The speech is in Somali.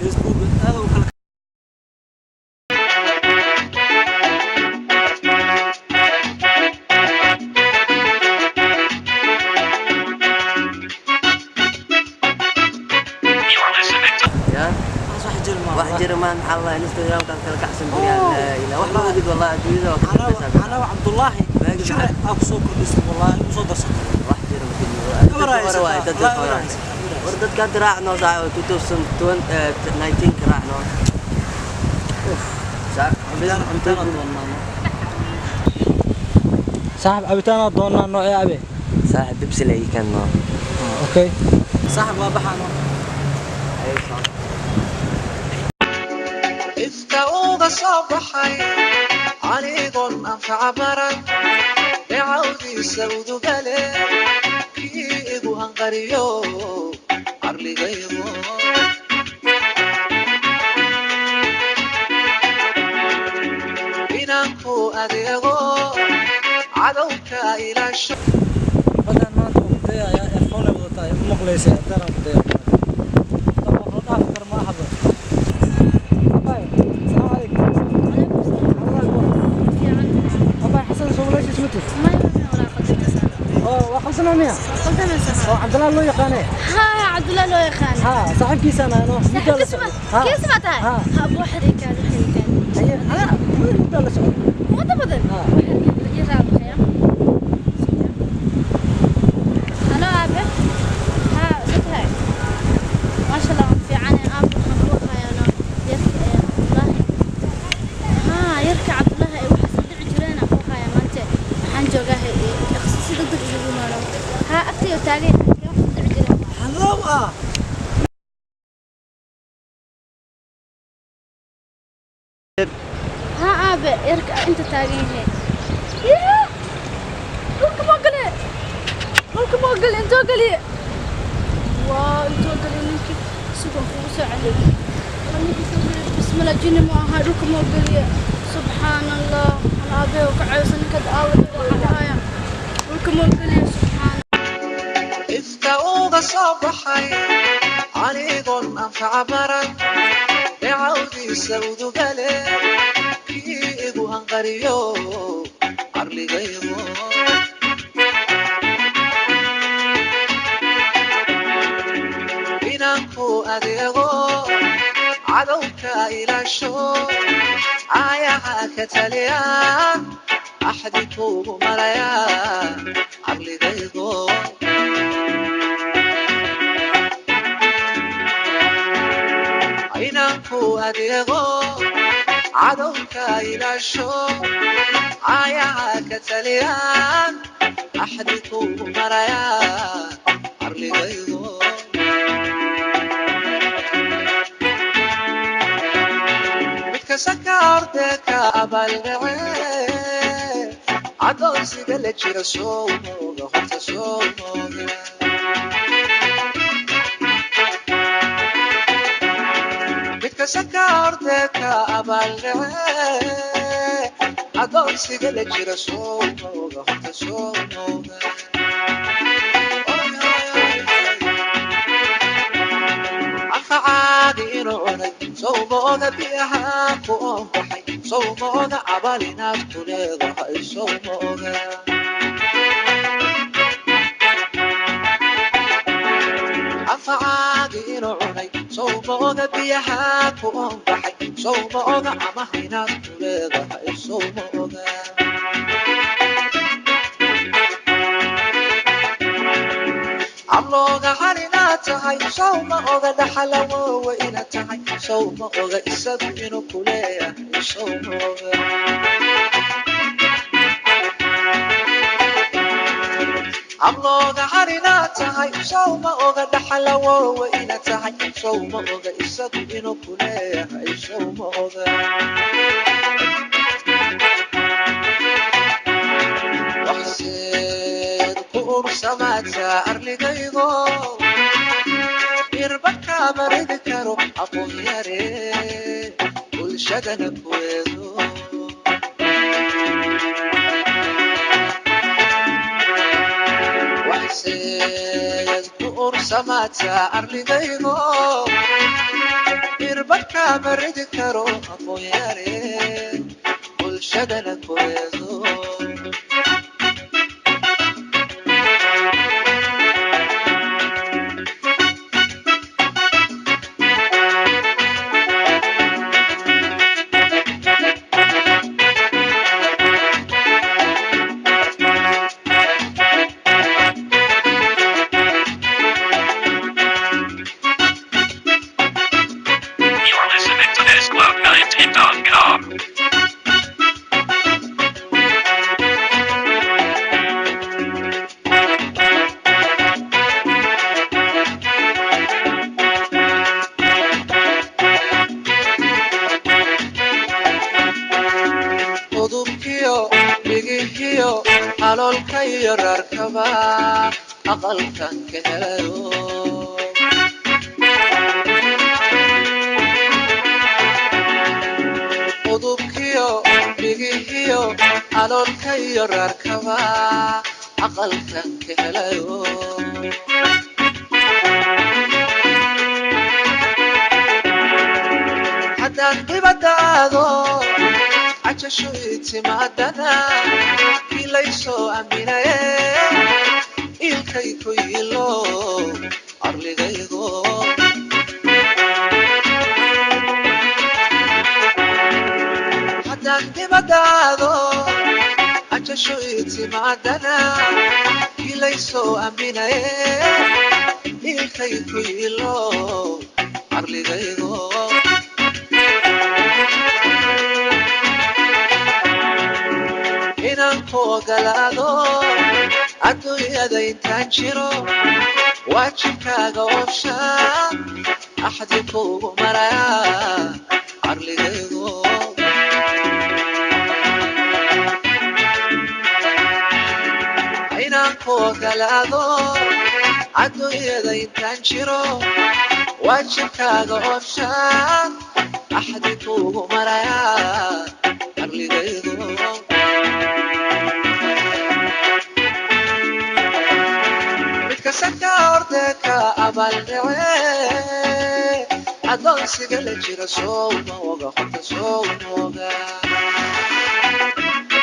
Facebook aad u kala. Ya. Wax jir ma Wax jira maan, maxaa la Instagram-kan kala kacsan bariyaan. Laa ilaa wax ma ogid, wallahi adduunyada waa ka dambaysaa. Anaa Cabdullaahi Waagi shalay aa kusoo kordhisay, wallahi usoo darsatay. Wax jira ma jiro. War Dadka hore waay, haysataa, dadka wallahi hore. war haysataa, war War dadka hadda raacno saaxiib, 2019 ka raacno. Cabitaan doonaa saaxib, cabitaan doonaa noocee abe? Saaxiib, Pepsi la ii keenno. Okay saaxib, waa baxaano. Ifka uga soo baxay anigoon anfaca baran, decawdiisa udugale kii igu anqariyo arligaygo. Inaan ku adeego cadowka ilaasho. Badan maanta waan ku dayayaa, earphone ay wadataa, ay maqlaysa, haddana ku dayaya. Wax la dhaafi karo ma ahaba. Abay, asalaamu calaykum. Abay, Xasan soo walaashiis ma tid? Oo waa qalsanaa miya? Oo Cabdallah loo yaqaanee? ها، عبد الله لو يخان. Ha, saaxiibkiisaan ahno, muddaa la socday. Ha. كيف سمعتها؟ ها. ها ابو حريكان حريكان. Haye, ana muddaa la socday. مدة بدل. ها. يا هلو ابي، ها ستهاي، ما شاء الله في عنا ابو حنروح انا يرك عبد الله، ها يرك عبد الله waxa dhici jireen ku haya maanta waxaan joogaa si degdeg ugu maalo, ha agtiyo taagan wax dhici jireen. Hallow ah. ها aabe, yarka inta taagan yahay. Yaa! Dhulka ma gale, dhulka ma gale, intoo galiye, waa intoo galiye ninkii sugan kugu soo celiyay. Waa ninkii soo galiye. Bismillah, jinni ma aha, dhulka ma galiye. Subxaan Allah, ana aabe oo ka cawsan ninka aawe waxaa dhahaya dhulka ma galiye, subxaan. Ifka uga soo baxay anigoon anfaca baran, decawdiisa udugale kii igu anqariyo arligaygo. Inaan ku adeego cadowka ilaasho, aayaha ka taliya, axdi kuugu maraya arligaygo. Inaan ku adeego cadowka ilaasho, aayaha ka taliyaan, axdi kuugu maraya arligaygo. Midka sakaarte ka abaldhace adoonsiga la jira soo mooga, horta soo mooga. Midka sakaarte ka abaldhace adoonsiga la jira soo mooga, horta soo mooga. Anfacaagi inuu cunay sowma oga, biyaha ku oonbaxay sowma oga, abal inaad ku leedahay sowma oga. Anfacaagi inuu cunay sowma oga, biyaha ku oonbaxay sowma oga, amaha inaad ku leedahay sowma oga. Ablooga hal inaad tahay sowma oga, dhaxalawoowa inaad tahay sowma oga, isagu inuu ku leeyahay sowma oga. Ablooga hal inaad tahay sowma oga, dhaxalawoowa inaad tahay sowma oga, isagu inuu ku leeyahay sowma oga. Waxseed ku ursamaataa arligaygo, irba kaama ridi karo, aqoon yare bulshadana kuweedo. Waxseed ku ursamaataa arligaygo. Kaama ridi karo aqoon yare, bulshadana ku eedo. You're listening to SClub19.com. Udubkiyo dhigihiyo caloolka iyo raarkaba aqalkan ka helayo. Udubkiyo dhigihiyo caloolka iyo raarkaba aqalkan ka helayo. Haddaan dibadaado cajashu itimaadana, kilaysoo aaminaye ilkay ku yilo arligaygo. Haddaan dibadaado cajashu itimaadana, kilaysoo aaminaye ilkay ku yilo arligaygo. Inaan ku ogolaado adduunyada intaan jiro, waajibkaaga oofsha, axdi kuugu maraya arligaygo. Inaan ku ogolaado adduunyada intaan jiro, waajibkaaga oofsha, axdi kuugu maraya arligaygo. Midka sanka ordeka abaldhece, adoonsiga la jira, sowma oga horta, sowma oga.